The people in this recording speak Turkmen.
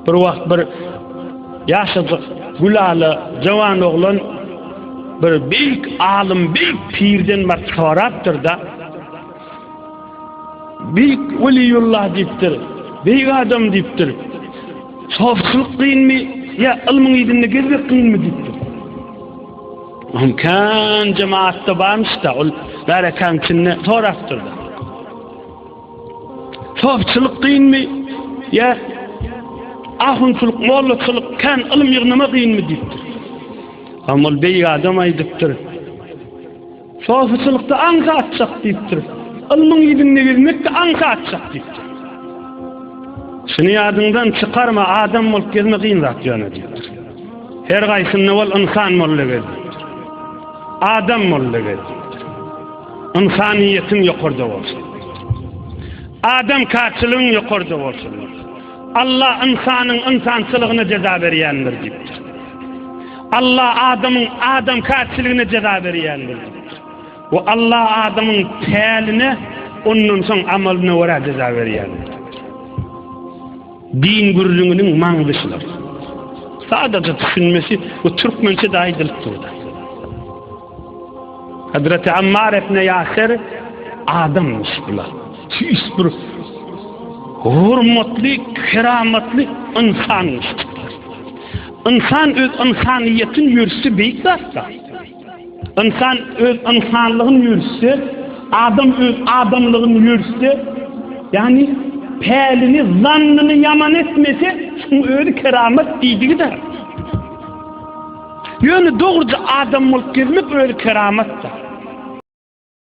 Bir wagt bir ýaşajyk gülala jawan oglan bir beýik alym, beýik pirden baryp sorapdyr-da, Beýik weliýullah diýipdir, beýik adam diýipdir. Sofçylyk kynmy ýa ylmyň yzynda gezmek kynmy diýipdir. Oňam kän jemaatda barmyş-da, ol märekäň içinde sorapdyr-da. Sofçylyk kynmy ýa ahunçylyk, mollaçylyk, kän ylym ýygnama kynmy diýipdir. Oňam ol beýik adam aýdypdyr. Sofuçylykda aňsatjak diýipdir. Ylmyň yzynda gezmek-de aňsatjak diýipdir. Şuny ýadyňdan çykarma, adam bolup gezme kyn zat ýöne diýipdir. Her gaýsynda bol, ynsan bol-da gez diýipdir. Adam bol-da gez diýipdir. Ynsanyýetiň ýokarda bolsun diýipdir. Adamkärçiligiň ýokarda bolsun diýipdir. Allah ynsanyň ynsançylygyna jeza berýändir diýipdir. Allah adamyň adamkärçiligine jeza berýändir diýipdir. We Allah adamyň päline ondan soň amalyna görä jeza berýändir. Din gürrüňiniň maňzy şular. Sadaja düşünmesi we türkmençe-de aýdylyp durdy. Hazreti Ammar ibn Ýaser adammyş bular. Tüýs bir hormatly, keramatly ynsanmyş. Ynsan öz ynsanyýetini ýörütse beýik zatda. Ynsan öz ynsanlygyny ýörütse, adam öz adamlygyny ýörütse, ýagny pälini, zannyny ýaman etmese, şuň özi keramat diýdigi-de. Ýöne dogruja adam bolup gezmek özi keramatdyr.